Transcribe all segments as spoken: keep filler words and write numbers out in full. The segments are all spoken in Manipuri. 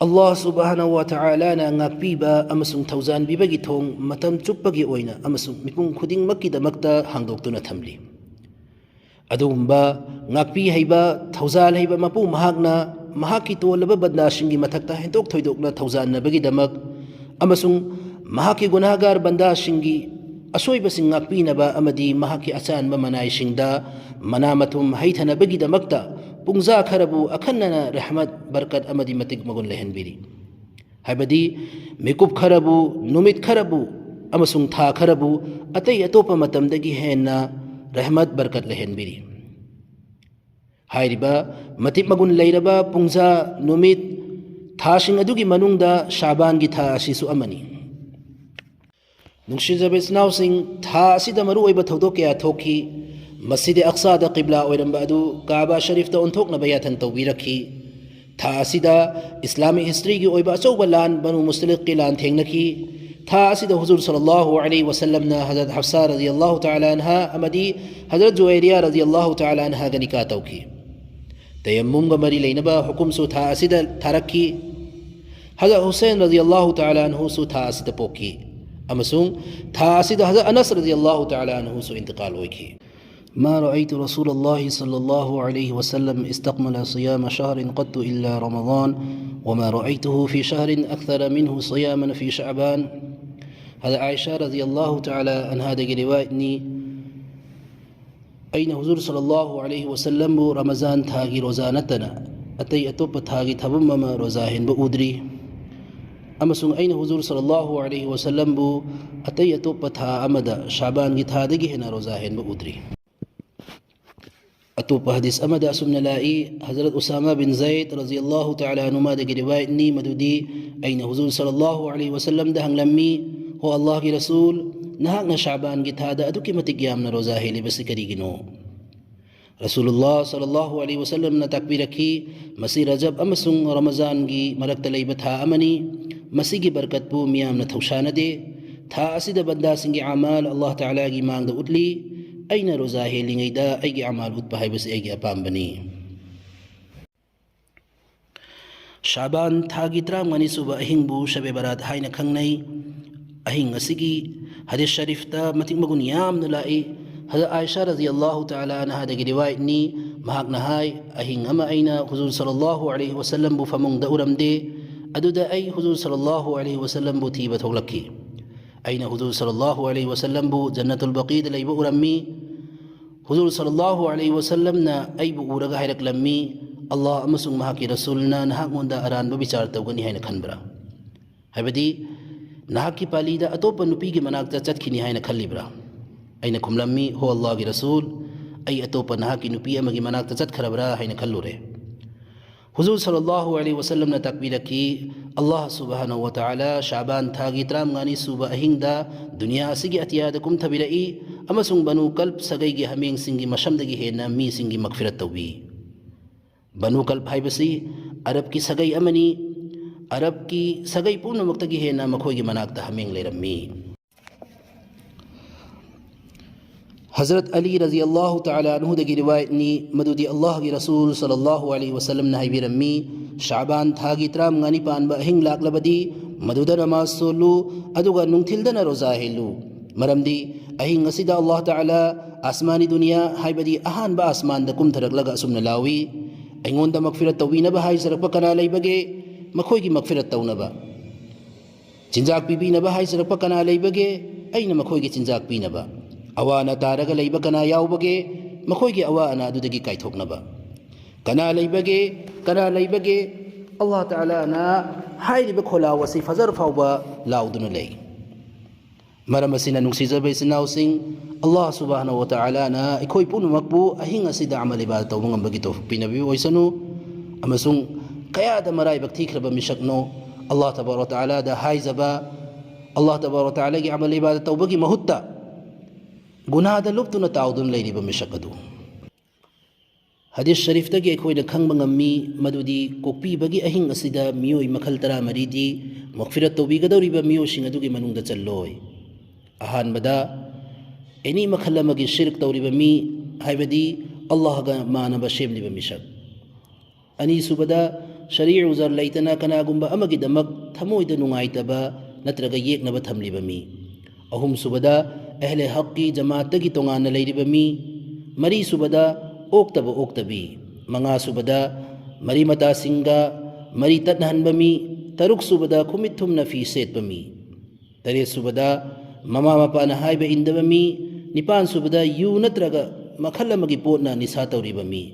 ꯑꯜꯂꯥꯍ ꯁꯨꯕꯍꯥꯅꯍꯨ ꯋꯥ ꯇꯥꯂꯥꯅ ꯉꯥꯛꯄꯤꯕ ꯑꯃꯁꯨꯡ ꯊꯧꯖꯥꯟꯕꯤꯕꯒꯤ ꯊꯣꯡ ꯃꯇꯝ ꯆꯨꯞꯄꯒꯤ ꯑꯣꯏꯅ ꯑꯃꯁꯨꯡ ꯃꯤꯄꯨꯝ ꯈꯨꯗꯤꯡꯃꯛꯀꯤꯗꯃꯛꯇ ꯍꯥꯡꯗꯣꯛꯇꯨꯅ ꯊꯝꯂꯤ꯫ ꯑꯗꯨꯒꯨꯝꯕ ꯉꯥꯛꯄꯤ ꯍꯩꯕ, ꯊꯧꯖꯥꯜ ꯍꯩꯕ ꯃꯄꯨ ꯃꯍꯥꯛꯅ ꯃꯍꯥꯛꯀꯤ ꯇꯣꯜꯂꯕ ꯕꯟꯗꯥꯁꯤꯡꯒꯤ ꯃꯊꯛꯇ ꯍꯦꯟꯗꯣꯛ ꯊꯣꯏꯗꯣꯛꯅ ꯊꯧꯖꯥꯟꯅꯕꯒꯤꯗꯃꯛ ꯑꯃꯁꯨꯡ ꯃꯍꯥꯛꯀꯤ ꯒꯨꯅꯥꯍꯒꯥꯔ ꯕꯟꯗꯥꯁꯤꯡꯒꯤ ꯑꯁꯣꯏꯕꯁꯤꯡ ꯉꯥꯛꯄꯤꯅꯕ ꯑꯃꯗꯤ ꯃꯍꯥꯛꯀꯤ ꯑꯆꯥꯟꯕ ꯃꯅꯥꯏꯁꯤꯡꯗ ꯃꯅꯥ ꯃꯊꯨꯝ ꯍꯩꯊꯅꯕꯒꯤꯗꯃꯛꯇ ꯄꯨꯡꯖꯥ ꯈꯔꯕꯨ ꯑꯈꯟꯅꯅ ꯔꯍꯃꯠ, ꯕꯔꯀꯠ ꯑꯃꯗꯤ ꯃꯇꯤꯛ ꯃꯒꯨꯟ ꯂꯩꯍꯟꯕꯤꯔꯤ꯫ ꯍꯥꯏꯕꯗꯤ ꯃꯤꯀꯨꯞ ꯈꯔꯕꯨ, ꯅꯨꯃꯤꯠ ꯈꯔꯕꯨ ꯑꯃꯁꯨꯡ ꯊꯥ ꯈꯔꯕꯨ ꯑꯇꯩ ꯑꯇꯣꯞꯄ ꯃꯇꯝꯗꯒꯤ ꯍꯦꯟꯅ ꯔꯍꯃꯠ, ꯕꯔꯀꯠ ꯂꯩꯍꯟꯕꯤꯔꯤ꯫ ꯍꯥꯏꯔꯤꯕ ꯃꯇꯤꯛ ꯃꯒꯨꯟ ꯂꯩꯔꯕ ꯄꯨꯡꯖꯥ, ꯅꯨꯃꯤꯠ, ꯊꯥꯁꯤꯡ ꯑꯗꯨꯒꯤ ꯃꯅꯨꯡꯗ ꯁꯥꯕꯥꯟꯒꯤ ꯊꯥ ꯑꯁꯤꯁꯨ ꯑꯃꯅꯤ꯫ ꯅꯨꯡꯁꯤꯖꯕ ꯏꯆꯤꯟ ꯏꯅꯥꯎꯁꯤꯡ, ꯊꯥ ꯑꯁꯤꯗ ꯃꯔꯨꯑꯣꯏꯕ ꯊꯧꯗꯣꯛ ꯀꯌꯥ ꯊꯣꯛꯈꯤ꯫ ꯃꯁꯖꯤꯗ ꯑꯛꯁꯥꯗ ꯀꯤꯕ꯭ꯂꯥ ꯑꯣꯏꯔꯝꯕ ꯑꯗꯨ ꯀꯥꯕꯥ ꯁꯔꯤꯐꯇ ꯑꯣꯟꯊꯣꯛꯅꯕ ꯌꯥꯊꯪ ꯇꯧꯕꯤꯔꯛꯈꯤ꯫ ꯊꯥ ꯑꯁꯤꯗ ꯏꯁꯂꯥꯃꯤꯛ ꯍꯤꯁꯇ꯭ꯔꯤꯒꯤ ꯑꯣꯏꯕ ꯑꯆꯧꯕ ꯂꯥꯟ ꯕꯅꯨ ꯃꯨꯁꯇꯂꯤꯛꯀꯤ ꯂꯥꯟ ꯊꯦꯡꯅꯈꯤ꯫ ꯊꯥ ꯑꯁꯤꯗ ꯍꯨꯖꯨꯔ ꯁꯜꯂꯜꯂꯥꯍꯨ ꯑꯂꯩꯍꯤ ꯋꯥꯁꯜꯂꯝꯅ ꯍꯖꯔꯠ ꯍꯐꯁꯥ ꯔꯗꯤꯌꯜꯂꯥꯍꯨ ꯇꯥꯂꯥ ꯑꯟꯍꯥ ꯑꯃꯗꯤ ꯍꯖꯔꯠ ꯖꯨꯋꯥꯏꯔꯤꯌꯥ ꯔꯗꯤꯌꯜꯂꯥꯍꯨ ꯇꯥꯂꯥ ꯑꯟꯍꯥꯒ ꯅꯤꯀꯥ ꯇꯧꯈꯤ꯫ ꯇꯌꯝꯃꯨꯝꯒ ꯃꯔꯤ ꯂꯩꯅꯕ ꯍꯨꯀꯨꯝꯁꯨ ꯊꯥ ꯑꯁꯤꯗ ꯊꯥꯔꯛꯈꯤ꯫ ꯍꯖꯔꯠ ꯍꯨꯁꯦꯟ ꯔꯗꯤꯌꯜꯂꯥꯍꯨ ꯇꯥꯂꯥ ꯑꯟꯍꯨꯁꯨ ꯊꯥ ꯑꯁꯤꯗ ꯄꯣꯛꯈꯤ꯫ ꯑꯃꯁꯨꯡ ꯊꯥ ꯑꯁꯤꯗ ꯍꯖꯔꯠ ꯑꯅꯁ ꯔꯗꯤꯌꯜꯂꯥꯍꯨ ꯇꯥꯂꯥ ꯑꯟꯍꯨꯁꯨ ꯏꯟꯇꯤꯀꯥꯜ ꯑꯣꯏꯈꯤ꯫ ما رأيت رسول الله صلى الله عليه وسلم استكمل صيام شهر قط إلا رمضان، وما رأيته في شهر أكثر منه صياما في شعبان. ꯍꯖꯔꯠ ꯑꯥꯏꯁꯥ ꯔꯗꯤꯌꯜꯂꯥꯍꯨ ꯇꯥꯂꯥ ꯑꯟꯍꯥꯗꯒꯤ ꯔꯤꯋꯥꯌꯠꯅꯤ꯫ ꯑꯩꯅ ꯍꯨꯖꯨꯔ ꯁꯜꯂꯜꯂꯥꯍꯨ ꯑꯂꯩꯍꯤ ꯋꯥꯁꯜꯂꯝꯕꯨ ꯔꯃꯖꯥꯟ ꯊꯥꯒꯤ ꯔꯣꯖꯥ ꯅꯠꯇꯅ ꯑꯇꯩ ꯑꯇꯣꯞꯄ ꯊꯥꯒꯤ ꯊꯥꯕꯨꯝ ꯑꯃ ꯔꯣꯖꯥ ꯍꯦꯟꯕ ꯎꯗ꯭ꯔꯤ꯫ ꯑꯃꯁꯨꯡ ꯑꯩꯅ ꯍꯨꯖꯨꯔ ꯁꯜꯂꯜꯂꯥꯍꯨ ꯑꯂꯩꯍꯤ ꯋꯥꯁꯜꯂꯝꯕꯨ ꯑꯇꯩ ꯑꯇꯣꯞꯄ ꯊꯥ ꯑꯃꯗ ꯁꯥꯕꯥꯟꯒꯤ ꯊꯥꯗꯒꯤ ꯍꯦꯟꯅ ꯔꯣꯖꯥ ꯍꯦꯟꯕ ꯎꯗ꯭ꯔꯤ꯫ ꯑꯇꯣꯞꯄ ꯍꯗꯤꯁ ꯑꯃꯗ ꯑꯁꯨꯝꯅ ꯂꯥꯛꯏ, ꯍꯖꯔꯠ ꯎꯁꯥꯃꯥ ꯕꯤꯟ ꯖꯩꯗ ꯔꯗꯤꯌꯜꯂꯥꯍꯨ ꯇꯥꯂꯥ ꯑꯟꯍꯨꯃꯥꯗꯒꯤ ꯔꯤꯋꯥꯌꯠꯅꯤ, ꯃꯗꯨꯗꯤ ꯑꯩꯅ ꯍꯨꯖꯨꯔ ꯁꯜꯂꯜꯂꯥꯍꯨ ꯑꯂꯩꯍꯤ ꯋꯥꯁꯜꯂꯝꯗ ꯍꯪꯂꯝꯃꯤ, "ꯍꯣ ꯑꯜꯂꯥꯍꯒꯤ ꯔꯁꯨꯜ, ꯅꯍꯥꯛꯅ ꯁꯥꯕꯥꯟꯒꯤ ꯊꯥꯗ ꯑꯗꯨꯛꯀꯤ ꯃꯇꯤꯛ ꯌꯥꯝꯅ ꯔꯣꯖꯥ ꯍꯦꯜꯂꯤꯕꯁꯤ ꯀꯔꯤꯒꯤꯅꯣ?" ꯔꯁꯨꯂꯨꯜꯂꯥꯍ ꯁꯜꯂꯜꯂꯥꯍꯨ ꯑꯂꯩꯍꯤ ꯋꯥꯁꯜꯂꯝꯅ ꯇꯥꯛꯄꯤꯔꯛꯈꯤ, "ꯃꯁꯤ ꯔꯖꯕ ꯑꯃꯁꯨꯡ ꯔꯃꯖꯥꯟꯒꯤ ꯃꯔꯛꯇ ꯂꯩꯕ ꯊꯥ ꯑꯃꯅꯤ꯫ ꯃꯁꯤꯒꯤ ꯕꯔꯀꯠꯄꯨ ꯃꯤꯌꯥꯝꯅ ꯊꯧꯁꯥꯅꯗꯦ꯫ ꯊꯥ ꯑꯁꯤꯗ ꯕꯟꯗꯥꯁꯤꯡꯒꯤ ꯑꯃꯥꯜ ꯑꯜꯂꯥꯍ ꯇꯥꯂꯥꯒꯤ ꯃꯥꯡꯗ ꯎꯠꯂꯤ꯫ ꯑꯩꯅ ꯔꯣꯖꯥ ꯍꯦꯜꯂꯤꯉꯩꯗ ꯑꯩꯒꯤ ꯑꯃꯥꯜ ꯎꯠꯄ ꯍꯥꯏꯕꯁꯤ ꯑꯩꯒꯤ ꯑꯄꯥꯝꯕꯅꯤ"꯫ ꯁꯥꯕꯥꯟ ꯊꯥꯒꯤ ꯇꯔꯥꯃꯉꯥꯅꯤ ꯁꯨꯕ ꯑꯍꯤꯡꯕꯨ ꯁꯕꯦ ꯕꯔꯥꯠ ꯍꯥꯏꯅ ꯈꯪꯅꯩ꯫ ꯑꯍꯤꯡ ꯑꯁꯤꯒꯤ ꯍꯗꯤꯁ ꯁꯔꯤꯐꯇ ꯃꯇꯤꯛ ꯃꯒꯨꯟ ꯌꯥꯝꯅ ꯂꯥꯛꯏ꯫ ꯍꯖꯔꯠ ꯑꯥꯏꯁꯥ ꯔꯖꯤꯌꯜꯂꯥꯍꯨ ꯇꯥꯂꯥ ꯑꯟꯍꯥꯗꯒꯤ ꯔꯤꯋꯥꯌꯠꯅꯤ꯫ ꯃꯍꯥꯛꯅ ꯍꯥꯏ, "ꯑꯍꯤꯡ ꯑꯃ ꯑꯩꯅ ꯍꯨꯖꯨꯔ ꯁꯜꯂꯜꯂꯥꯍꯨ ꯑꯂꯩꯍꯤ ꯋꯁꯜꯂꯝꯕꯨ ꯐꯃꯨꯡꯗ ꯎꯔꯝꯗꯦ꯫ ꯑꯗꯨꯗ ꯑꯩ ꯍꯨꯖꯨꯔ ꯁꯜꯂꯜꯂꯥꯍꯨ ꯑꯂꯩꯍꯤ ꯋꯁꯜꯂꯝꯕꯨ ꯊꯤꯕ ꯊꯣꯛꯂꯛꯈꯤ꯫ ꯑꯩꯅ ꯍꯨꯖꯨꯔ ꯁꯜꯂꯜꯂꯥꯍꯨ ꯑꯂꯩꯍꯤ ꯋꯁꯜꯂꯝꯕꯨ ꯖꯟꯅꯇꯨꯜ ꯕꯀꯤꯗ ꯂꯩꯕ ꯎꯔꯝꯃꯤ꯫ ꯍꯨꯖꯨꯔ ꯁꯜꯂꯜꯂꯥꯍꯨ ꯑꯂꯩꯍꯤ ꯋꯁꯜꯂꯝꯅ ꯑꯩꯕꯨ ꯎꯔꯒ ꯍꯥꯏꯔꯛꯂꯝꯃꯤ, 'ꯑꯜꯂꯥꯍ ꯑꯃꯁꯨꯡ ꯃꯍꯥꯛꯀꯤ ꯔꯁꯨꯜꯅ ꯅꯍꯥꯛꯉꯣꯟꯗ ꯑꯔꯥꯟꯕ ꯕꯤꯆꯥꯔ ꯇꯧꯒꯅꯤ ꯍꯥꯏꯅ ꯈꯟꯕ꯭ꯔꯥ? ꯍꯥꯏꯕꯗꯤ, ꯅꯍꯥꯛꯀꯤ ꯄꯥꯂꯤꯗ ꯑꯇꯣꯞꯄ ꯅꯨꯄꯤꯒꯤ ꯃꯅꯥꯛꯇ ꯆꯠꯈꯤꯅꯤ ꯍꯥꯏꯅ ꯈꯜꯂꯤꯕ꯭ꯔꯥ?' ꯑꯩꯅ ꯈꯨꯝꯂꯝꯃꯤ, "ꯍꯣ ꯑꯜꯂꯥꯍꯒꯤ ꯔꯁꯨꯜ, ꯑꯩ ꯑꯇꯣꯞꯄ ꯅꯍꯥꯛꯀꯤ ꯅꯨꯄꯤ ꯑꯃꯒꯤ ꯃꯅꯥꯛꯇ ꯆꯠꯈ꯭ꯔꯕ꯭ꯔꯥ ꯍꯥꯏꯅ ꯈꯜꯂꯨꯔꯦ"꯫ ꯍꯨꯖꯨꯔ ꯁꯜꯂꯜꯂꯥꯍꯨ ꯑꯂꯩꯍꯤ ꯋꯁꯜꯂꯝꯅ ꯇꯥꯛꯄꯤꯔꯛꯈꯤ, "ꯑꯜꯂꯥꯍ ꯁꯨꯕꯍꯥꯅꯍꯨ ꯋ ꯇꯥꯂꯥ ꯁꯥꯕꯥꯟ ꯊꯥꯒꯤ ꯇꯔꯥꯃꯉꯥꯅꯤ ꯁꯨꯕ ꯑꯍꯤꯡꯗ ꯗꯨꯅꯤꯌꯥ ꯑꯁꯤꯒꯤ ꯑꯇꯤꯌꯥꯗ ꯀꯨꯝꯊꯕꯤꯔꯛꯏ ꯑꯃꯁꯨꯡ ꯕꯅꯨ ꯀꯜꯕ ꯁꯥꯒꯩꯒꯤ ꯍꯥꯃꯦꯡꯁꯤꯡꯒꯤ ꯃꯁꯝꯗꯒꯤ ꯍꯦꯟꯅ ꯃꯤꯁꯤꯡꯒꯤ ꯃꯒꯐꯤꯔꯠ ꯇꯧꯕꯤ"꯫ ꯕꯅꯨ ꯀꯜꯕ ꯍꯥꯏꯕꯁꯤ ꯑꯔꯕꯀꯤ ꯁꯥꯒꯩ ꯑꯃꯅꯤ꯫ ꯑꯔꯕꯀꯤ ꯁꯥꯒꯩ ꯄꯨꯝꯅꯃꯛꯇꯒꯤ ꯍꯦꯟꯅ ꯃꯈꯣꯏꯒꯤ ꯃꯅꯥꯛꯇ ꯍꯥꯃꯦꯡ ꯂꯩꯔꯝꯃꯤ꯫ ꯍꯖꯔꯠ ꯑꯂꯤ ꯔꯖꯤꯌꯜꯂꯥꯍꯨ ꯇꯥꯂꯥ ꯑꯟꯍꯨꯗꯒꯤ ꯔꯤꯋꯥꯌꯠꯅꯤ, ꯃꯗꯨꯗꯤ ꯑꯜꯂꯥꯍꯒꯤ ꯔꯁꯨꯜ ꯁꯜꯂꯜꯂꯥꯍꯨ ꯑꯂꯩꯍꯤ ꯋꯁꯜꯂꯝꯅ ꯍꯥꯏꯕꯤꯔꯝꯃꯤ, "ꯁꯥꯕꯥꯟ ꯊꯥꯒꯤ ꯇꯔꯥꯃꯉꯥꯅꯤ ꯄꯥꯟꯕ ꯑꯍꯤꯡ ꯂꯥꯛꯂꯕꯗꯤ, ꯃꯗꯨꯗ ꯅꯃꯥꯖ ꯁꯣꯜꯂꯨ, ꯑꯗꯨꯒ ꯅꯨꯡꯊꯤꯜꯗꯅ ꯔꯣꯖꯥ ꯍꯦꯜꯂꯨ꯫ ꯃꯔꯝꯗꯤ ꯑꯍꯤꯡ ꯑꯁꯤꯗ ꯑꯜꯂꯥꯍ ꯇꯥꯂꯥ ꯑꯁꯃꯥꯅꯤ ꯗꯨꯅꯤꯌꯥ, ꯍꯥꯏꯕꯗꯤ ꯑꯍꯥꯟꯕ ꯑꯁꯃꯥꯟꯗ ꯀꯨꯝꯊꯔꯛꯂꯒ ꯑꯁꯨꯝꯅ ꯂꯥꯎꯏ, 'ꯑꯩꯉꯣꯟꯗ ꯃꯒꯐꯤꯔꯠ ꯇꯧꯕꯤꯅꯕ ꯍꯥꯏꯖꯔꯛꯄ ꯀꯅꯥ ꯂꯩꯕꯒꯦ? ꯃꯈꯣꯏꯒꯤ ꯃꯒꯐꯤꯔꯠ ꯇꯧꯅꯕ꯫ ꯆꯤꯟꯖꯥꯛ ꯄꯤꯕꯤꯅꯕ ꯍꯥꯏꯖꯔꯛꯄ ꯀꯅꯥ ꯂꯩꯕꯒꯦ? ꯑꯩꯅ ꯃꯈꯣꯏꯒꯤ ꯆꯤꯟꯖꯥꯛ ꯄꯤꯅꯕ꯫ ꯑꯋꯥ ꯑꯅꯥ ꯇꯥꯔꯒ ꯂꯩꯕ ꯀꯅꯥ ꯌꯥꯎꯕꯒꯦ? ꯃꯈꯣꯏꯒꯤ ꯑꯋꯥ ꯑꯅꯥ ꯑꯗꯨꯗꯒꯤ ꯀꯥꯏꯊꯣꯛꯅꯕ꯫ ꯀꯅꯥ ꯂꯩꯕꯒꯦ? ꯀꯅꯥ ꯂꯩꯕꯒꯦ?' ꯑꯜꯂꯥꯍ ꯇꯥꯂꯥꯅ ꯍꯥꯏꯔꯤꯕ ꯈꯣꯜꯂꯥꯎ ꯑꯁꯤ ꯐꯖꯔ ꯐꯥꯎꯕ ꯂꯥꯎꯗꯨꯅ ꯂꯩ꯫ ꯃꯔꯝ ꯑꯁꯤꯅ, ꯅꯨꯡꯁꯤꯖꯕ ꯏꯆꯤꯟ ꯏꯅꯥꯎꯁꯤꯡ, ꯑꯜꯂꯥꯍ ꯁꯨꯕꯍꯥꯅꯍꯨ ꯋ ꯇꯥꯂꯥꯅ ꯑꯩꯈꯣꯏ ꯄꯨꯝꯅꯃꯛꯄꯨ ꯑꯍꯤꯡ ꯑꯁꯤꯗ ꯑꯃꯜ ꯏꯕꯥꯗꯠ ꯇꯧꯕ ꯉꯝꯕꯒꯤ ꯇꯧꯐꯤꯛ ꯄꯤꯅꯕꯤꯕ ꯑꯣꯏꯁꯅꯨ, ꯑꯃꯁꯨꯡ ꯀꯌꯥꯗ ꯃꯔꯥꯏꯕꯛ ꯊꯤꯈ꯭ꯔꯕ ꯃꯤꯁꯛꯅꯣ, ꯑꯜꯂꯥꯍ ꯇꯕꯥꯔꯛ ꯋ ꯇꯥꯂꯥꯗ ꯍꯥꯏꯖꯕ, ꯑꯜꯂꯥꯍ ꯇꯕꯥꯔꯛ ꯋ ꯇꯥꯂꯥꯒꯤ ꯑꯃꯜ ꯏꯕꯥꯗꯠ ꯇꯧꯕꯒꯤ ꯃꯍꯨꯠꯇ ꯒꯨꯅꯥꯗ ꯂꯨꯞꯇꯨꯅ ꯇꯥꯎꯗꯨꯅ ꯂꯩꯔꯤꯕ ꯃꯤꯁꯛ ꯑꯗꯨ꯫ ꯍꯗꯤꯁ ꯁꯔꯤꯐꯇꯒꯤ ꯑꯩꯈꯣꯏꯅ ꯈꯪꯕ ꯉꯝꯃꯤ ꯃꯗꯨꯗꯤ ꯀꯣꯛꯄꯤꯕꯒꯤ ꯑꯍꯤꯡ ꯑꯁꯤꯗ ꯃꯤꯑꯣꯏ ꯃꯈꯜ ꯇꯔꯥꯃꯔꯤꯗꯤ ꯃꯒꯐꯤꯔꯠ ꯇꯧꯕꯤꯒꯗꯧꯔꯤꯕ ꯃꯤꯑꯣꯏꯁꯤꯡ ꯑꯗꯨꯒꯤ ꯃꯅꯨꯡꯗ ꯆꯜꯂꯣꯏ꯫ ꯑꯍꯥꯟꯕꯗ, ꯑꯦꯅꯤ ꯃꯈꯜ ꯑꯃꯒꯤ ꯁꯤꯔꯛ ꯇꯧꯔꯤꯕ ꯃꯤ, ꯍꯥꯏꯕꯗꯤ ꯑꯜꯂꯥꯍꯒ ꯃꯥꯟꯅꯕ ꯁꯦꯝꯂꯤꯕ ꯃꯤꯁꯛ꯫ ꯑꯅꯤꯁꯨꯕꯗ, ꯁꯔꯤ ꯎꯖꯔ ꯂꯩꯇꯅ ꯀꯅꯥꯒꯨꯝꯕ ꯑꯃꯒꯤꯗꯃꯛ ꯊꯃꯣꯏꯗ ꯅꯨꯡꯉꯥꯏꯇꯕ ꯅꯠꯇ꯭ꯔꯒ ꯌꯦꯛꯅꯕ ꯊꯝꯂꯤꯕ ꯃꯤ꯫ ꯑꯍꯨꯝꯁꯨꯕꯗ ꯑꯍꯂꯦ ꯍꯛꯀꯤ ꯖꯃꯥꯠꯇꯒꯤ ꯇꯣꯉꯥꯟꯅ ꯂꯩꯔꯤꯕ ꯃꯤ꯫ ꯃꯔꯤꯁꯨꯕꯗ ꯑꯣꯛꯇꯕ ꯑꯣꯛꯇꯕꯤ꯫ ꯃꯉꯥꯁꯨꯕꯗ ꯃꯔꯤ ꯃꯇꯥꯁꯤꯡꯒ ꯃꯔꯤ ꯇꯠꯅꯍꯟꯕ ꯃꯤ꯫ ꯇꯔꯨꯛꯁꯨꯕꯗ ꯈꯨꯃꯤꯠ ꯊꯨꯝꯅ ꯐꯤ ꯁꯦꯠꯄ ꯃꯤ꯫ ꯇꯔꯦꯠꯁꯨꯕꯗ ꯃꯃꯥ ꯃꯄꯥꯅ ꯍꯥꯏꯕ ꯏꯟꯗꯕ ꯃꯤ꯫ ꯅꯤꯄꯥꯟꯁꯨꯕꯗ ꯌꯨ ꯅꯠꯇ꯭ꯔꯒ ꯃꯈꯜ ꯑꯃꯒꯤ ꯄꯣꯠꯅ ꯅꯤꯁꯥ ꯇꯧꯔꯤꯕ ꯃꯤ꯫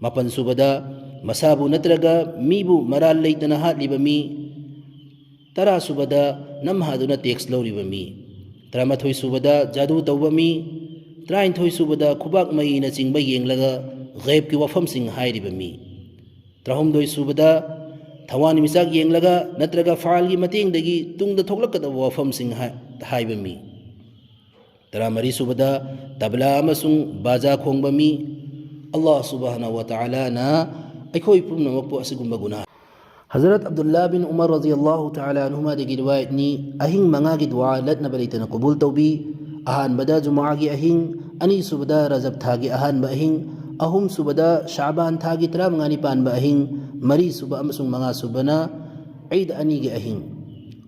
ꯃꯥꯄꯟꯁꯨꯕꯗ ꯃꯁꯥꯕꯨ ꯅꯠꯇ꯭ꯔꯒ ꯃꯤꯕꯨ ꯃꯔꯥꯜ ꯂꯩꯇꯅ ꯍꯥꯠꯂꯤꯕ ꯃꯤ꯫ ꯇꯔꯥꯁꯨꯕꯗ ꯅꯝꯍꯥꯗꯨꯅ ꯇꯦꯛꯁ ꯂꯧꯔꯤꯕ ꯃꯤ꯫ ꯇꯔꯥꯃꯥꯊꯣꯏꯁꯨꯕꯗ ꯖꯥꯗꯨ ꯇꯧꯕ ꯃꯤ꯫ ꯇꯔꯥꯅꯤꯊꯣꯏꯁꯨꯕꯗ ꯈꯨꯕꯥꯛ ꯃꯩꯅꯆꯤꯡꯕ ꯌꯦꯡꯂꯒ ꯒꯩꯕꯀꯤ ꯋꯥꯐꯝꯁꯤꯡ ꯍꯥꯏꯔꯤꯕ ꯃꯤ꯫ ꯇꯔꯥꯍꯨꯝꯗꯣꯏꯁꯨꯕꯗ ꯊꯋꯥꯟꯃꯤꯆꯥꯛ ꯌꯦꯡꯂꯒ ꯅꯠꯇ꯭ꯔꯒ ꯐꯥꯜꯒꯤ ꯃꯇꯦꯡꯗꯒꯤ ꯇꯨꯡꯗ ꯊꯣꯛꯂꯛꯀꯗꯕ ꯋꯥꯐꯝꯁꯤꯡ ꯍꯥꯏ-, ꯍꯥꯏꯕ ꯃꯤ꯫ ꯇꯔꯥꯃꯔꯤꯁꯨꯕꯗ ꯇꯕꯂꯥ ꯑꯃꯁꯨꯡ ꯕꯥꯖꯥ ꯈꯣꯡꯕ ꯃꯤ꯫ ꯑꯜꯂꯥꯍ ꯁꯨꯕꯍꯥꯅꯍꯨ ꯋ ꯇꯥꯂꯥꯅ ꯑꯩꯈꯣꯏ ꯄꯨꯝꯅꯃꯛꯄꯨ ꯑꯁꯤꯒꯨꯝꯕ ꯒꯨꯅꯥ꯫ ꯍꯖꯔꯠ ꯑꯕꯗꯨꯜꯂꯥ ꯕꯤꯟ ꯎꯃꯔ ꯔꯖꯤꯌꯜꯂꯥꯍꯨ ꯇꯥꯂꯥ ꯑꯟꯍꯨꯃꯥꯗꯒꯤ ꯔꯤꯋꯥꯌꯠꯅꯤ, ꯑꯍꯤꯡ ꯃꯉꯥꯒꯤ ꯗꯨꯋꯥ ꯂꯠꯅꯕ ꯂꯩꯇꯅ ꯀꯕꯨꯜ ꯇꯧꯕꯤ꯫ ꯑꯍꯥꯟꯕꯗ ꯖꯨꯃꯥꯒꯤ ꯑꯍꯤꯡ, ꯑꯅꯤꯁꯨꯕꯗ ꯔꯖꯕ ꯊꯥꯒꯤ ꯑꯍꯥꯟꯕ ꯑꯍꯤꯡ, ꯑꯍꯨꯝꯁꯨꯕꯗ ꯁꯥꯕꯥꯟ ꯊꯥꯒꯤ ꯇꯔꯥꯃꯉꯥꯅꯤ ꯄꯥꯟꯕ ꯑꯍꯤꯡ, ꯃꯔꯤꯁꯨꯕ ꯑꯃꯁꯨꯡ ꯃꯉꯥꯁꯨꯕꯅ ꯏꯗ ꯑꯅꯤꯒꯤ ꯑꯍꯤꯡ꯫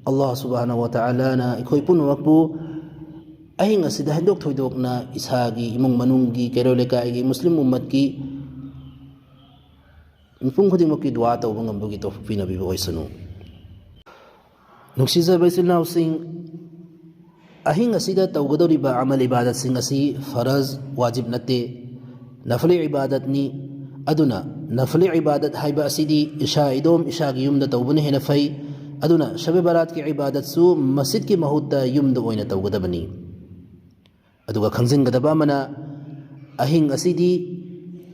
ꯑꯜꯂꯥꯍ ꯁꯨꯕꯍꯥꯅꯍꯨ ꯋ ꯇꯥꯂꯥꯅ ꯑꯩꯈꯣꯏ ꯄꯨꯝꯅꯃꯛꯄꯨ ꯑꯍꯤꯡ ꯑꯁꯤꯗ ꯍꯦꯟꯗꯣꯛ ꯊꯣꯏꯗꯣꯛꯅ ꯏꯁꯥꯒꯤ ꯏꯃꯨꯡ ꯃꯅꯨꯡꯒꯤ, ꯀꯩꯔꯣꯜ ꯂꯩꯀꯥꯏꯒꯤ, ꯃꯨꯁꯂꯤꯝ ꯎꯝꯃꯠꯀꯤ ꯃꯤꯄꯨꯝ ꯈꯨꯗꯤꯡꯃꯛꯀꯤ ꯗꯨꯋꯥ ꯇꯧꯕ ꯉꯝꯕꯒꯤ ꯇꯧꯐꯤꯛ ꯄꯤꯅꯕꯤꯕ ꯑꯣꯏꯁꯅꯨ꯫ ꯅꯨꯡꯁꯤꯖꯕ ꯏꯆꯤꯜ ꯏꯅꯥꯎꯁꯤꯡ, ꯑꯍꯤꯡ ꯑꯁꯤꯗ ꯇꯧꯒꯗꯧꯔꯤꯕ ꯑꯃꯜ ꯏꯕꯥꯗꯠꯁꯤꯡ ꯑꯁꯤ ꯐꯔꯖ, ꯋꯥꯖꯤꯕ ꯅꯠꯇꯦ, ꯅꯐꯂꯤ ꯏꯕꯥꯗꯠꯅꯤ꯫ ꯑꯗꯨꯅ ꯅꯐꯂꯤ ꯏꯕꯥꯗꯠ ꯍꯥꯏꯕ ꯑꯁꯤꯗꯤ ꯏꯁꯥ ꯏꯗꯣꯝ ꯏꯁꯥꯒꯤ ꯌꯨꯝꯗ ꯇꯧꯕꯅ ꯍꯦꯟꯅ ꯐꯩ꯫ ꯑꯗꯨꯅ ꯁꯕꯦ ꯕꯔꯥꯠꯀꯤ ꯏꯕꯥꯗꯠꯁꯨ ꯃꯁꯖꯤꯗꯀꯤ ꯃꯍꯨꯠꯇ ꯌꯨꯝꯗ ꯑꯣꯏꯅ ꯇꯧꯒꯗꯕꯅꯤ꯫ ꯑꯗꯨꯒ ꯈꯪꯖꯤꯟꯒꯗꯕ ꯑꯃꯅ, ꯑꯍꯤꯡ ꯑꯁꯤꯗꯤ,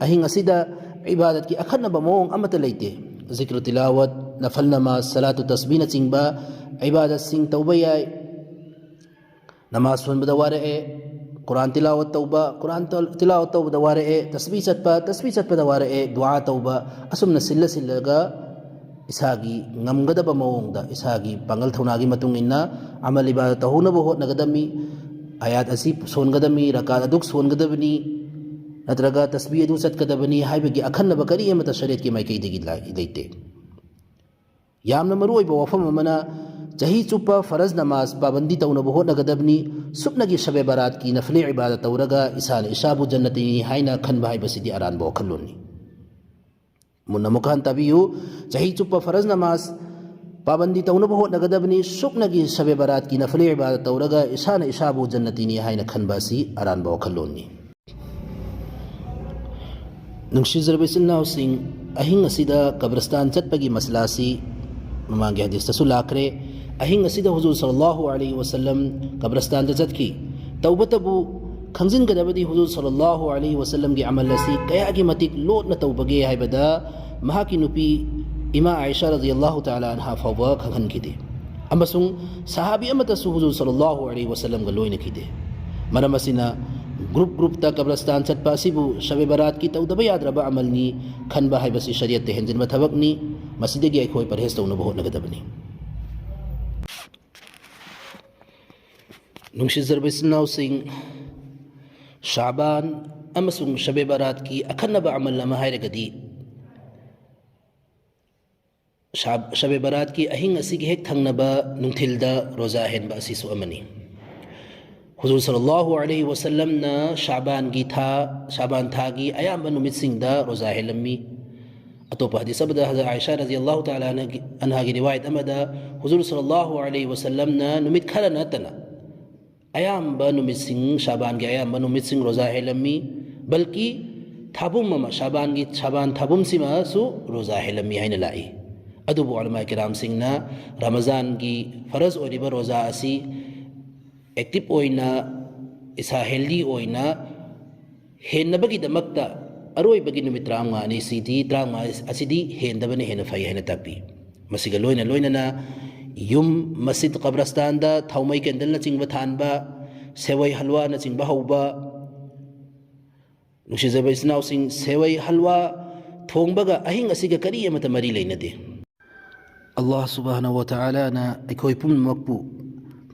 ꯑꯍꯤꯡ ꯑꯁꯤꯗ ꯏꯕꯥꯗꯠꯀꯤ ꯑꯈꯟꯅꯕ ꯃꯑꯣꯡ ꯑꯃꯠꯇ ꯂꯩꯇꯦ꯫ ꯖꯤꯀ꯭ꯔꯨ ꯇꯤꯂꯥꯋꯠ, ꯅꯐꯜ ꯅꯃꯥꯖ, ꯁꯂꯥꯇꯨ ꯇꯁꯕꯤꯍꯅꯆꯤꯡꯕ ꯏꯕꯥꯗꯠꯁꯤꯡ ꯇꯧꯕ ꯌꯥꯏ꯫ ꯅꯃꯥꯖ ꯁꯣꯟꯕꯗ ꯋꯥꯔꯛꯑꯦ, ꯀꯨꯔꯥꯟ ꯇꯤꯂꯥꯋꯠ ꯇꯧꯕ, ꯀꯨꯔꯥꯟ ꯇ-, ꯇꯤꯂꯥꯋꯠ ꯇꯧꯕꯗ ꯋꯥꯔꯛꯑꯦ, ꯇꯁꯕꯤ ꯆꯠꯄ, ꯇꯁꯕꯤ ꯆꯠꯄꯗ ꯋꯥꯔꯛꯑꯦ, ꯗꯨꯋꯥ ꯇꯧꯕ, ꯑꯁꯨꯝꯅ ꯁꯤꯜꯂ ꯁꯤꯜꯂꯒ ꯏꯁꯥꯒꯤ ꯉꯝꯒꯗꯕ ꯃꯑꯣꯡꯗ, ꯏꯁꯥꯒꯤ ꯄꯥꯡꯒꯜ ꯊꯧꯅꯥꯒꯤ ꯃꯇꯨꯡ ꯏꯟꯅ ꯑꯃꯜ ꯏꯕꯥꯗꯠ ꯇꯧꯍꯧꯅꯕ ꯍꯣꯠꯅꯒꯗꯕꯅꯤ꯫ ꯑꯌꯥꯠ ꯑꯁꯤ ꯁꯣꯟꯒꯗꯕꯅꯤ, ꯔꯀꯥꯠ ꯑꯗꯨꯛ ꯁꯣꯟꯒꯗꯕꯅꯤ꯫ ꯅꯠꯇ꯭ꯔꯒ ꯇꯁꯕꯤ ꯑꯗꯨ ꯆꯠꯀꯗꯕꯅꯤ ꯍꯥꯏꯕꯒꯤ ꯑꯈꯟꯅꯕ ꯀꯔꯤ ꯑꯃꯠꯇ ꯁꯔꯤꯌꯠꯀꯤ ꯃꯥꯏꯀꯩꯗꯒꯤ ꯂꯥꯏ-, ꯂꯩꯇꯦ꯫ ꯌꯥꯝꯅ ꯃꯔꯨꯑꯣꯏꯕ ꯋꯥꯐꯝ ꯑꯃꯅ, ꯆꯍꯤ ꯆꯨꯞꯄ ꯐꯔꯖ ꯅꯃꯥꯖ ꯄꯥꯕꯟꯗꯤ ꯇꯧꯅꯕ ꯍꯣꯠꯅꯒꯗꯕꯅꯤ, ꯁꯨꯞꯅꯒꯤ ꯁꯕꯦ ꯕꯔꯥꯠꯀꯤ ꯅꯐꯂꯤ ꯏꯕꯥꯗꯠ ꯇꯧꯔꯒ ꯏꯁꯥꯅ ꯏꯁꯥꯕꯨ ꯖꯟꯅꯇꯤꯅꯤ ꯍꯥꯏꯅ ꯈꯟꯕ ꯍꯥꯏꯕꯁꯤꯗꯤ ꯑꯔꯥꯟꯕ ꯋꯥꯈꯜꯂꯣꯟꯅꯤ꯫ ꯃꯨꯟꯅ ꯑꯃꯨꯛꯀ ꯍꯟꯅ ꯇꯥꯕꯤꯌꯨ, ꯆꯍꯤ ꯆꯨꯞꯄ ꯐꯔꯖ ꯅꯃꯥꯖ ꯄꯥꯕꯟꯗꯤ ꯇꯧꯅꯕ ꯍꯣꯠꯅꯒꯗꯕꯅꯤ, ꯁꯨꯞꯅꯒꯤ ꯁꯕꯦ ꯕꯔꯥꯠꯀꯤ ꯅꯐꯂꯤ ꯏꯕꯥꯗꯠ ꯇꯧꯔꯒ ꯏꯁꯥꯅ ꯏꯁꯥꯕꯨ ꯖꯟꯅꯇꯤꯅꯤ ꯍꯥꯏꯅ ꯈꯟꯕ ꯑꯁꯤ ꯑꯔꯥꯟꯕ ꯋꯥꯈꯜꯂꯣꯟꯅꯤ꯫ ꯅꯨꯡꯁꯤꯖꯔꯕ ꯏꯆꯤꯟ ꯏꯅꯥꯎꯁꯤꯡ, ꯑꯍꯤꯡ ꯑꯁꯤꯗ ꯀꯕ꯭ꯔꯁꯇꯥꯟ ꯆꯠꯄꯒꯤ ꯃꯁꯂꯥ ꯑꯁꯤ ꯃꯃꯥꯡꯒꯤ ꯍꯗꯤꯁꯇꯁꯨ ꯂꯥꯛꯈ꯭ꯔꯦ꯫ ꯑꯍꯤꯡ ꯑꯁꯤꯗ ꯍꯨꯖꯨꯔ ꯁꯜꯂꯜꯂꯥꯍꯨ ꯑꯂꯩꯍꯤ ꯋꯁꯜꯂꯝ ꯀꯕ꯭ꯔꯁꯇꯥꯟꯗ ꯆꯠꯈꯤ꯫ ꯇꯧꯕꯇꯕꯨ ꯈꯪꯖꯤꯟꯒꯗꯕꯗꯤ, ꯍꯨꯖꯨꯔ ꯁꯜꯂꯜꯂꯥꯍꯨ ꯑꯂꯩꯍꯤ ꯋꯁꯜꯂꯝꯒꯤ ꯑꯃꯜ ꯑꯁꯤ ꯀꯌꯥꯒꯤ ꯃꯇꯤꯛ ꯂꯣꯠꯅ ꯇꯧꯕꯒꯦ ꯍꯥꯏꯕꯗ, ꯃꯍꯥꯛꯀꯤ ꯅꯨꯄꯤ ꯏꯃꯥ ꯑꯥꯏꯁꯥ ꯔꯗꯤꯌꯜꯂꯥꯍꯨ ꯇꯥꯂꯥ ꯑꯟꯍꯥ ꯐꯥꯎꯕ ꯈꯪꯍꯟꯈꯤꯗꯦ꯫ ꯑꯃꯁꯨꯡ ꯁꯍꯥꯕꯤ ꯑꯃꯠꯇꯁꯨ ꯍꯨꯖꯨꯔ ꯁꯜꯂꯜꯂꯥꯍꯨ ꯑꯂꯩꯍꯤ ꯋꯁꯜꯂꯝꯒ ꯂꯣꯏꯅꯈꯤꯗꯦ꯫ ꯃꯔꯝ ꯑꯁꯤꯅ, ꯒ꯭ꯔꯨꯞ ꯒ꯭ꯔꯨꯞꯇ ꯀꯕ꯭ꯔꯁꯇꯥꯟ ꯆꯠꯄ ꯑꯁꯤꯕꯨ ꯁꯕꯦ ꯕꯔꯥꯠꯀꯤ ꯇꯧꯗꯕ ꯌꯥꯗ꯭ꯔꯕ ꯑꯃꯜꯅꯤ ꯈꯟꯕ ꯍꯥꯏꯕꯁꯤ ꯁꯔꯤꯌꯠꯇ ꯍꯦꯟꯖꯤꯟꯕ ꯊꯕꯛꯅꯤ꯫ ꯃꯁꯤꯗꯒꯤ ꯑꯩꯈꯣꯏ ꯄꯔꯍꯦꯖ ꯇꯧꯅꯕ ꯍꯣꯠꯅꯒꯗꯕꯅꯤ꯫ ꯅꯨꯡꯁꯤꯖꯔꯕ ꯏꯆꯤꯟ ꯏꯅꯥꯎꯁꯤꯡ, ꯁꯥꯕꯥꯟ ꯑꯃꯁꯨꯡ ꯁꯕꯦ ꯕꯔꯥꯠꯀꯤ ꯑꯈꯟꯅꯕ ꯑꯃꯜ ꯑꯃ ꯍꯥꯏꯔꯒꯗꯤ, ꯁꯥ-, ꯁꯕꯦ ꯕꯔꯥꯠꯀꯤ ꯑꯍꯤꯡ ꯑꯁꯤꯒꯤ ꯍꯦꯛ ꯊꯪꯅꯕ ꯅꯨꯡꯊꯤꯜꯗ ꯔꯣꯖꯥ ꯍꯦꯟꯕ ꯑꯁꯤꯁꯨ ꯑꯃꯅꯤ꯫ ꯍꯨꯖꯨꯔ ꯁꯜꯂꯜꯂꯥꯍꯨ ꯑꯂꯩꯍꯤ ꯋꯁꯜꯂꯝꯅ ꯁꯥꯕꯥꯟꯒꯤ ꯊꯥ, ꯁꯥꯕꯥꯟ ꯊꯥꯒꯤ ꯑꯌꯥꯝꯕ ꯅꯨꯃꯤꯠꯁꯤꯡꯗ ꯔꯣꯖꯥ ꯍꯦꯜꯂꯝꯃꯤ꯫ ꯑꯇꯣꯞꯄ ꯍꯗꯤꯁ ꯑꯃꯗ ꯍꯖꯔꯠ ꯑꯥꯏꯁꯥ ꯔꯗꯤꯌꯜꯂꯥꯍꯨ ꯇꯥꯂꯥ ꯑꯟꯍꯒꯤ, ꯑꯟꯍꯥꯒꯤ ꯔꯤꯋꯥꯌꯠ ꯑꯃꯗ ꯍꯨꯖꯨꯔ ꯁꯜꯂꯜꯂꯥꯍꯨ ꯑꯂꯩꯍꯤ ꯋꯁꯜꯂꯝꯅ ꯅꯨꯃꯤꯠ ꯈꯔ ꯅꯠꯇꯅ ꯑꯌꯥꯝꯕ ꯅꯨꯃꯤꯠꯁꯤꯡ, ꯁꯥꯕꯥꯟꯒꯤ ꯑꯌꯥꯝꯕ ꯅꯨꯃꯤꯠꯁꯤꯡ ꯔꯣꯖꯥ ꯍꯦꯜꯂꯝꯃꯤ, ꯕꯜꯀꯤ ꯊꯥꯕꯨꯝ ꯑꯃ, ꯁꯥꯕꯥꯟꯒꯤ, ꯁꯥꯕꯥꯟ ꯊꯥꯕꯨꯝꯁꯤꯃꯁꯨ ꯔꯣꯖꯥ ꯍꯦꯜꯂꯝꯃꯤ ꯍꯥꯏꯅ ꯂꯥꯛꯏ꯫ ꯑꯗꯨꯕꯨ ꯎꯂꯃꯥ ꯀꯤꯔꯥꯝꯁꯤꯡꯅ ꯔꯃꯖꯥꯟꯒꯤ ꯐꯔꯖ ꯑꯣꯏꯔꯤꯕ ꯔꯣꯖꯥ ꯑꯁꯤ ꯑꯦꯛꯇꯤꯚ ꯑꯣꯏꯅ, ꯏꯁꯥ ꯍꯦꯜꯗꯤ ꯑꯣꯏꯅ ꯍꯦꯟꯅꯕꯒꯤꯗꯃꯛꯇ ꯑꯔꯣꯏꯕꯒꯤ ꯅꯨꯃꯤꯠ ꯇꯔꯥꯃꯉꯥ ꯑꯅꯤꯁꯤꯗꯤ, ꯇꯔꯥꯃꯉꯥ ꯑꯁꯤꯗꯤ ꯍꯦꯟꯗꯕꯅ ꯍꯦꯟꯅ ꯐꯩ ꯍꯥꯏꯅ ꯇꯥꯛꯄꯤ꯫ ꯃꯁꯤꯒ ꯂꯣꯏꯅ ꯂꯣꯏꯅꯅ ꯌꯨꯝ, ꯃꯁꯖꯤꯗ, ꯀꯕ꯭ꯔꯁꯇꯥꯟꯗ ꯊꯥꯎꯃꯩ ꯀꯦꯟꯗꯜꯅꯆꯤꯡꯕ ꯊꯥꯟꯕ, ꯁꯦꯋꯩ ꯍꯜꯋꯥꯅꯆꯤꯡꯕ ꯍꯧꯕ꯫ ꯅꯨꯡꯁꯤꯖꯕ ꯏꯆꯤꯟ ꯏꯅꯥꯎꯁꯤꯡ, ꯁꯦꯋꯩ ꯍꯜꯋꯥ ꯊꯣꯡꯕꯒ ꯑꯍꯤꯡ ꯑꯁꯤꯒ ꯀꯔꯤ ꯑꯃꯠꯇ ꯃꯔꯤ ꯂꯩꯅꯗꯦ꯫ ꯑꯜꯂꯥꯍ ꯁꯨꯕꯍꯥꯅꯍꯨ ꯋ ꯇꯥꯂꯥꯅ ꯑꯩꯈꯣꯏ ꯄꯨꯝꯅꯃꯛꯄꯨ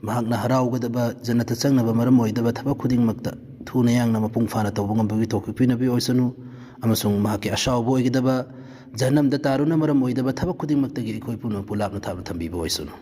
ꯃꯍꯥꯛꯅ ꯍꯔꯥꯎꯒꯗꯕ, ꯖꯟꯅꯠꯇ ꯆꯪꯅꯕ ꯃꯔꯝ ꯑꯣꯏꯗꯕ ꯊꯕꯛ ꯈꯨꯗꯤꯡꯃꯛꯇ ꯊꯨꯅ ꯌꯥꯡꯅ ꯃꯄꯨꯡ ꯐꯥꯅ ꯇꯧꯕ ꯉꯝꯕꯒꯤ ꯊꯧ ꯄꯤꯕꯤꯅꯕꯤ ꯑꯣꯏꯁꯅꯨ, ꯑꯃꯁꯨꯡ ꯃꯍꯥꯛꯀꯤ ꯑꯁꯥꯎꯕ ꯑꯣꯏꯒꯗꯕ, ꯖꯍꯟꯅꯝꯗ ꯇꯥꯔꯨꯅ ꯃꯔꯝ ꯑꯣꯏꯗꯕ ꯊꯕꯛ ꯈꯨꯗꯤꯡꯃꯛꯇꯒꯤ ꯑꯩꯈꯣꯏ ꯄꯨꯝꯅꯃꯛꯄꯨ ꯂꯥꯞꯅ ꯊꯥꯞꯅ ꯊꯝꯕꯤꯕ ꯑꯣꯏꯁꯅꯨ꯫